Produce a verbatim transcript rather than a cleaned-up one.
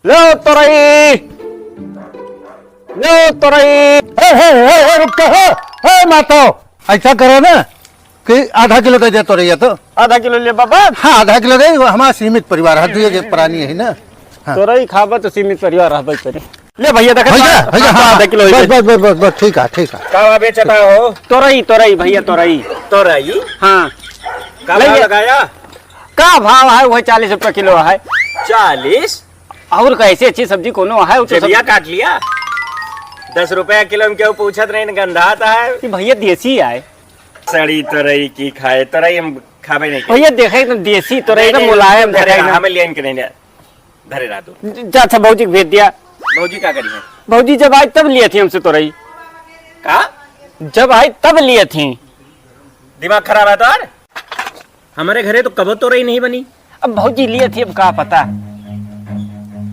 लो तोरई, लो तोरई। हे, हे, हे, हे, रुक, हे, हे, मातो, ऐसा करो ना कि आधा किलो दे दे तोरैया तो। आधा किलो ले बाबा। हाँ, आधा किलो दे, वो हमारा सीमित परिवार है, दुए के प्राणी है ना। हाँ। तोरई खाबा तो सीमित परिवार रहबे करी। ले भैया, देखा भैया, तो भैया, हाँ, आधा हाँ, किलो हो बस, गया। बस, बस, बस, बस, ठीक है, ठीक है। का भाव बेचता हो? तोरई, तोरई भैया, तोरई। तोरई? हाँ। का ले भाव ये। लगाया? का भाव है? वही चालीस रुपया किलो है। चालीस? और कैसे अच्छी सब्जी कोनो है? वो तो सब जेबिया काट लिया। दस रुपया किलो में क्यों पूछत रहे, गंधात है। कि भैया देसी आए। सड़ी तोरई की खाए, तोरई हम खाबे नहीं करे। भैया देखे एकदम देसी तोरई, नहीं, एकदम नहीं, मुलायम धरे देखे रहा, एकदम। हमें लेन के नहीं ले। धरे रहा तू। ज-, अच्छा भौजी के भेज दिया। भौजी का करी है? भौजी जब आई तब लिए थी हमसे तोरई। का? जब आई तब लिए थी। दिमाग खराब है तोर? हमारे घरे तो कबो तोरई नहीं बनी। अब भौजी लिए थी, अब का पता।